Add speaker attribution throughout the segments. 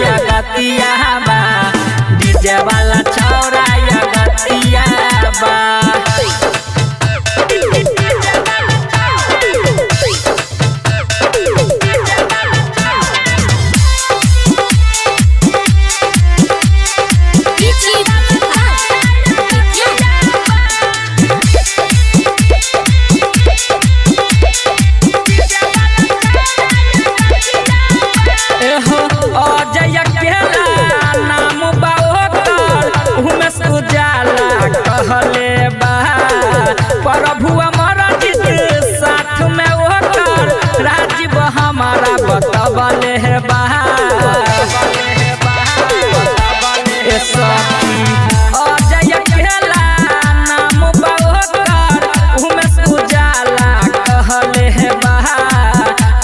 Speaker 1: या गतिया बा, डीजे वाला छौरा या गतिया बा।
Speaker 2: DJ Vikas Bettiah.
Speaker 1: एहो अजय अकेला नाम बा ओकर, उमेश उजाला कहले बा। प्रभु अमर जीत साथ में ओकर, राजीव हमारा बतबले बा। ए सखी अजय अकेला नाम बा ओकर, उमेश उजाला कहले बा।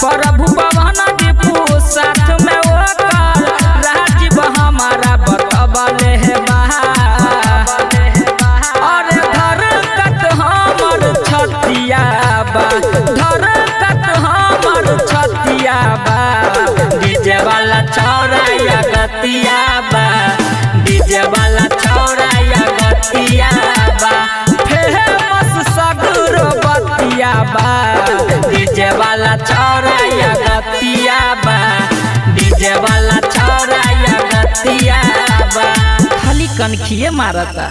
Speaker 1: प्रभु पवन दीपू साथ में ओकर, राजीव हमारा बतबले बा। अरे धरकत हमर छतिया बा, धरकत हमर छतिया बा, डीजे वाला छौरा या गतिया बा, डीजे वाला छौरा या गतिया बा। फेमस सगुर बतिया बा, डीजे वाला छौरा या गतिया बा, डीजे वाला छौरा या गतिया बा। खाली कनखिए मारता।